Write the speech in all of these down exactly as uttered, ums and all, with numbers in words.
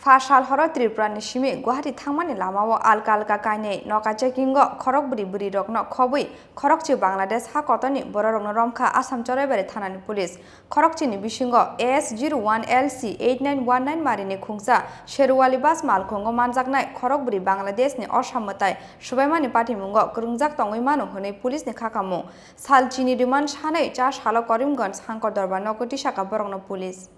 Pha sal horo Tripura ni simi Guwahati thangmani lamao alka alka kainwi noka checking o khorok bwrwi bwrwi rokno khobwi khorokchi Bangladesh ha kotorni bororokno romkha Assam Choraibari thanani police. Khorokchini bisingo A S zero one L C eight nine one nine marini khungsa Sherwali bus malkhungo manjaknai khorok bwrwi Bangladesh ni Assam mwtai subaimani patimungo kwrwngjak tongwi mano hwnwi police ni khakamung. Sal chini remand sanwi cha salo Karimganj Shankar Dorbar nogo tisaka borokno police.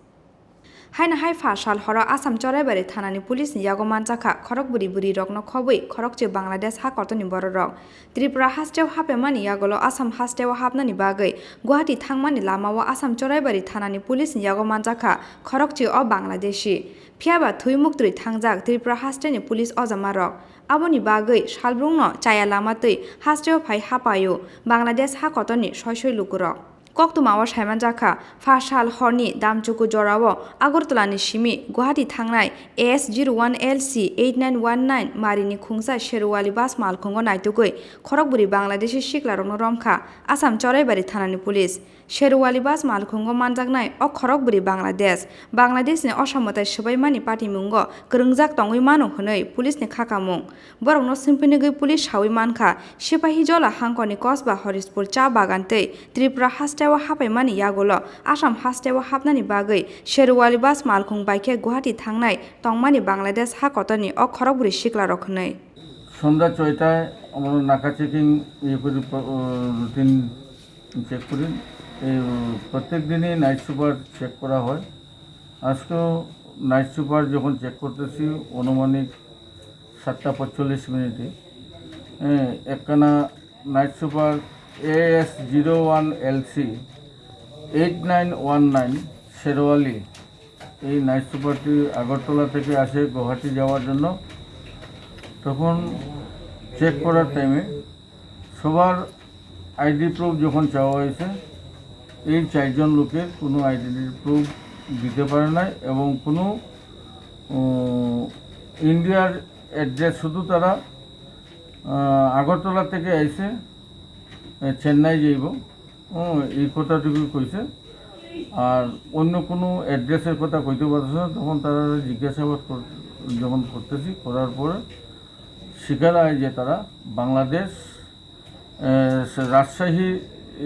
Haino hai pha sal horo Assam Choraibari thanani police ni yago manjakha khorok bwrwi bwrwi rokno khobwi khorokchi Bangladesh ha kotorni bororok. Tripura hasteo hapemani yagulo Assam hasteo hapnani bagwi Guwahati thangmani lamao Assam Choraibari thanani police ni yago manjakha khorokchi o Bangladeshi. Phiyaba thwi muktwi thangjak Tripura hasteni police ojamarok. Aboni bagwi salbrumno chaya lama twi hasteo phai hapaio Bangladesh ha kotorni soi soi lukurok. Koktwmao saimanjakha, pha sal horni damchuku jorao Agartala ni simi Guwahati thangnai S zero one L C eight nine one nine marini khungsa Sherwali bus malkhungo naitugwi khorok bwrwi Bangladeshi siklarokno romkha Assam Choraibari thanani police. Sherwali bus malkhungo manjaknai o khorok bwrwi Bangladesh, Bangladeshni Assam mwtai swbaimani patimungo kwrwngjak tongwi mano hwnwi police ni khakamung. Borokno swngphinigwi police sawi mankha, Sipahijola hangkoni kosba Horispur cha bagan tei Tripura hasteo hapaimani yagulo Assam hasteo hapnani bagwi Sherwali bus malkhung baikhe Guwahati thangnai tongmani Bangladesh ha kotorni o khorok bwrwi siklarok hwnwi. সন্ধ্যা ছয়টায় আমরা নাকা চেকিং ইয়ে করি, প্র-, routine check করি। এই, উম, প্রত্যেক দিনই নাইট সুপার চেক করা হয়। আজকেও নাইট সুপার যখন চেক করতেছি, আনুমানিক সাতটা পঁয়তাল্লিশ মিনিটে, হ্যাঁ, একখানা night super AS zero one LC eight nine one nine Sherawali, এই নাইট সুপারটি আগরতলা থেকে আসে গুয়াহাটি যাওয়ার জন্য। তখন চেক করার টাইমে সবার আইডি প্রুফ যখন চাওয়া হয়েছে, এই চারজন লোকের কোনো আইডেন্টিটি প্রুফ দিতে পারে নাই এবং কোনো, উম, ইন্ডিয়ার অ্যাড্রেস শুধু তারা, আহ, আগরতলা থেকে আইছে, এ, চেন্নাই যাইব, হুম, এই কথাটুকু কইছে। আর অন্য কোনো অ্যাড্রেসের কথা কইতে পারছে না। তখন তারা জিজ্ঞাসাবাদ কর-, যখন করতেছি, করার পরে স্বীকার হয় যে তারা বাংলাদেশ, এ, সে রাজশাহী,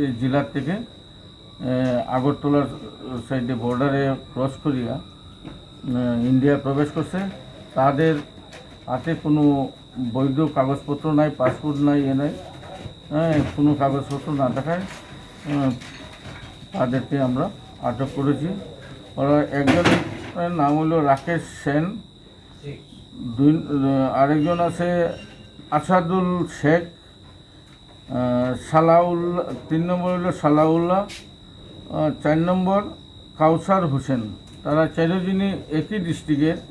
এ, জেলার থেকে, এ, আগরতলার সাইডে বর্ডারে ক্রস করিয়া, এ, ইন্ডিয়া প্রবেশ করছে। তাদের হাতে কোনো বৈধ কাগজপত্র নাই, পাসপোর্ট নাই, এ নাই, হ্যাঁ, কোনো কাগজপত্র না থাকায়, হ্যাঁ, তাদেরকে আমরা আটক করেছি। ওরা একজনের নাম হলো রাকেশ সেন, দুই, আরেকজন আছে আসাদুল শেখ, আহ, সালাউল্লাহ, তিন নম্বর হলো সালাউল্লাহ, আহ, চার নম্বর কাউসার হোসেন। তারা চারজনই একই ডিস্ট্রিক্টের, আহ,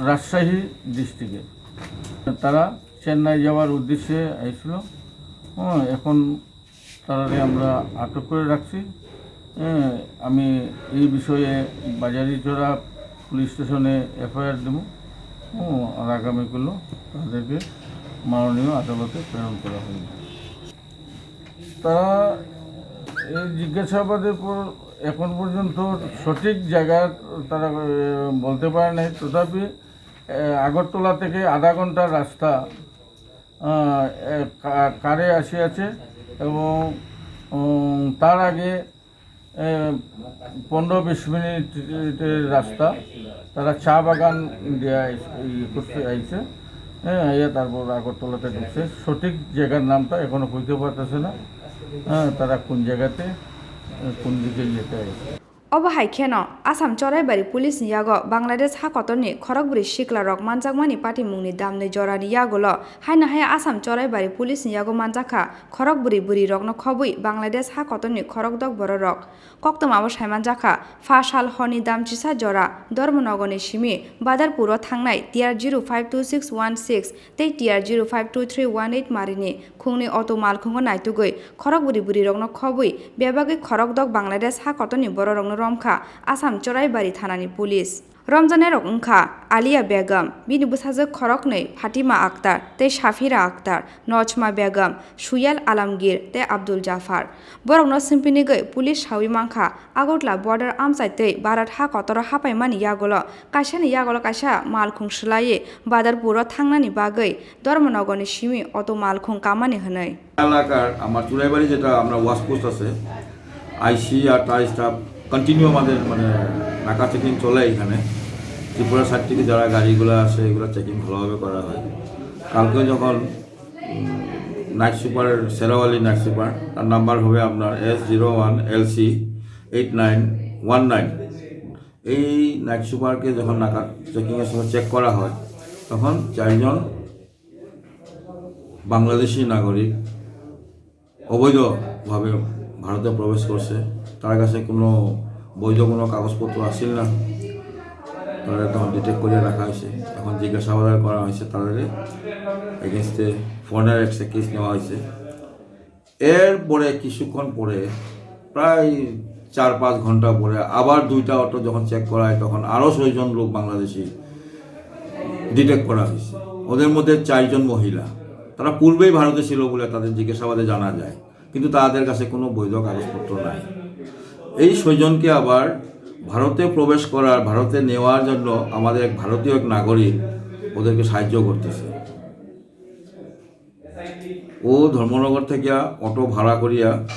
রাজশাহী ডিস্ট্রিক্টের। তারা চেন্নাই যাওয়ার উদ্দেশ্যে আইছিল। হ্যাঁ, এখন তারারে আমরা আটক করে রাখছি। হ্যাঁ, আমি এই বিষয়ে বাজারিছড়া পুলিশ স্টেশনে এফআইআর দেবো। হুম, আর আগামীকালও তাদেরকে মাননীয় আদালতে প্রেরণ করা হবে। তারা এই জিজ্ঞাসাবাদের পর এখন পর্যন্ত সঠিক জায়গা তারা, এ, বলতে পারে নাই। তথাপি, এ, আগরতলা থেকে আধা ঘন্টার রাস্তা, আহ, এ, কা-, কারে আসিয়াছে এবং, উম, তার আগে, এ, পনেরো বিশ মিনিটের রাস্তা তারা চা বাগান দিয়ে আইস-, ইয়ে করতে আইছে। হ্যাঁ, আইয়া তারপর আগরতলাতে ঢুকছে। সঠিক জায়গার নামটা এখনো কইতে পারতেছে না। হ্যাঁ, তারা কোন জায়গাতে, এ, কোন দিকে যেতে আইছে। Obo hai kheno Assam Choraibari police ni yago Bangladesh ha kotorni khorok bwrwi siklarok manjakmani patimungni damni jorani yagulo haino hai Assam Choraibari police ni yago manjakha khorok bwrwi bwrwirokno khobwi Bangladesh ha kotorni khorokdok bororok. Koktwmao saimanjakha, pha sal horni damchisa jora Dharmanagorni simi Badarpuro thangnai T R zero five two six one six tei T R zero five two three one eight marini khungni auto malkhungo naitugwi khorok bwrwi bwrwirokno khobwi bebagwi khorokdok Bangladesh ha kotorni bororokno romkha Assam Choraibari thanani police. Romjanairok wngkha Alia Begum, bini bwsajwk khoroknwi Fatima Akhtar tei Safira Akhtar, Nojma Begum, Suyal Alamgir tei Abdul Jafar. Borokno simpinigwi police sawi mankha Agartala border amchai tei Bharat ha kotoro hapaimani yagulo kaisani yagulo kaisa malkhung swlaiwi Badarpuro thangnani bagwi Dharmanagarni simi auto malkhung kamani hwnwi. এলাকার আমার চুড়াইবাড়ি যেটা আমরা watch post আছে, আইসি আর তার staff continue আমাদের মানে নাকা চেকিং চলে এখানে। ত্রিপুরা সাইড থেকে যারা গাড়িগুলো আসে এগুলো চেকিং ভালোভাবে করা হয়। কালকে যখন night super, Sherawali night super, তার নাম্বার হবে আপনার S zero one L C eight nine one nine. এই নাইট সুপারকে যখন নাকা চেকিংয়ের সময় চেক করা হয়, তখন চারজন বাংলাদেশি নাগরিক অবৈধভাবে ভারতে প্রবেশ করছে। তার কাছে কোনো বৈধ কোনো কাগজপত্র আসিল না। তারা তখন ডিটেক্ট করে রাখা হয়েছে। এখন জিজ্ঞাসাবাদ করা হয়েছে, তাদের এগেনস্টে ফরেনার অ্যাক্টে কেস নেওয়া হয়েছে। এরপরে কিছুক্ষণ পরে, প্রায় চার পাঁচ ঘন্টা পরে আবার দুইটা অটো যখন চেক করা হয়, তখন আরও ছয়জন লোক বাংলাদেশি ডিটেক্ট করা হয়েছে। ওদের মধ্যে চারজন মহিলা, তারা পূর্বেই ভারতে ছিল বলে তাদের জিজ্ঞাসাবাদে জানা যায়, কিন্তু তাদের কাছে কোনো বৈধ কাগজপত্র নাই। এই ছয়জনকে আবার ভারতে প্রবেশ করার, ভারতে নেওয়ার জন্য আমাদের এক ভারতীয় এক নাগরিক ওদেরকে সাহায্য করতেছে। ও ধর্মনগর থেকে অটো ভাড়া করিয়া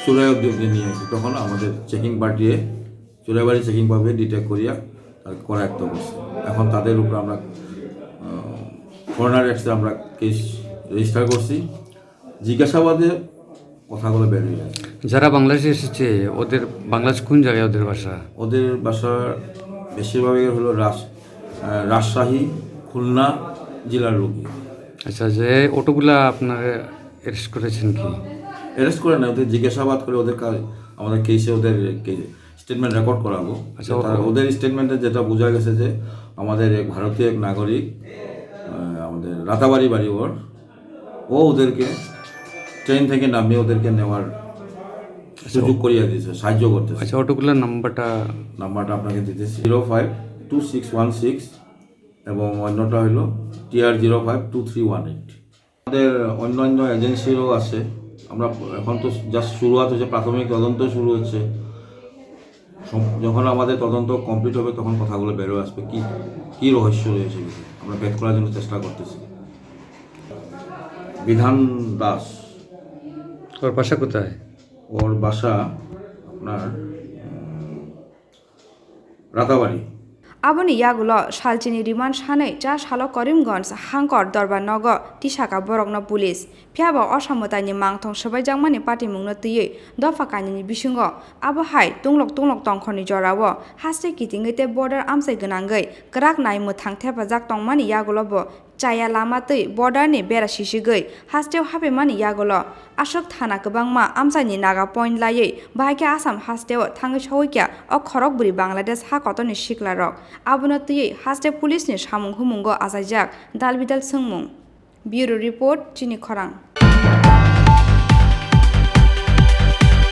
চুরাইবাড়ি অব্দি নিয়ে আসে, তখন আমাদের চেকিং পার্টিয়ে চুরাইবাড়ি চেকিং পার্টিয়ে ডিটেক্ট করিয়া তার করায়ত্ত করছে। এখন তাদের উপরে আমরা ফরেনার অ্যাক্টে আমরা কেস রেজিস্টার করছি। জিজ্ঞাসাবাদে কথাগুলো বেরিয়ে আসে। যারা বাংলাদেশে এসেছে, ওদের বাংলাদেশ কোন জায়গায় ওদের বাসা? ওদের বাসা বেশিরভাগই হলো রাজ-, আহ, রাজশাহী, খুলনা জেলার লোকই। আচ্ছা, যে অটোগুলা আপনারা অ্যারেস্ট করেছেন কি? অ্যারেস্ট করে না, ওদের জিজ্ঞাসাবাদ করে ওদের কা-, আমাদের কেসে ওদের কে-, স্টেটমেন্ট রেকর্ড করাবো। আচ্ছা, তার ও- ওদের স্টেটমেন্টে যেটা বোঝা গেছে যে আমাদের এক ভারতীয় এক নাগরিক, আহ, আমাদের রাতাবাড়ি বাড়ি ওর, ও ওদেরকে ট্রেন থেকে নামিয়ে ওদেরকে নেওয়ার আচ্ছা, সুযোগ ও- করিয়ে দিয়েছে, সাহায্য করতেছে। আচ্ছা, অটোগুলোর নাম্বারটা? নাম্বারটা আপনাকে দিতেছি, zero five two six one six এবং অন্যটা হলো T R zero five two three one eight. আমাদের অন্য অন্য এজেন্সিরও আছে। আমরা এখন তো জাস্ট শুরুয়াত হয়েছে, প্রাথমিক তদন্ত শুরু হচ্ছে। সম-, যখন আমাদের তদন্ত কমপ্লিট হবে, তখন কথাগুলো বেরো আসবে, কি, কি রহস্য রয়েছে ভিতরে। আমরা ভেদ করার জন্য চেষ্টা করতেছি। বিধান দাস। ওর বাসা কোথায়? ওর বাসা আপনার, উম, Ratabari. Aboni yagulo salchini remand sanwi cha salo Karimganj Hangkor Dorbar nogo tisaka borokno police. Phiya bo o samwtaini mangthong swbaijakmani patimungno twiwi dopha kainwini bisingo abo hai tunglok tunglok tongkhorni jorao haste kitingwi tei border amchai gwnangwi kwrak nai mwthang thepajak tongmani yagulo bo chaya lama twi border ni bera sisigwi hasteo haphaimani yagulo aswk thana kwbangma amchaini naga point laiwi bahai khe Assam hasteo thangwi sogwi kha o khorok bwrwi Bangladesh ha kotorni siklarok. Abono twiwi haste police ni samung humungo achaijak dal bidal swngmung. Bureau Report, Chini Khorang.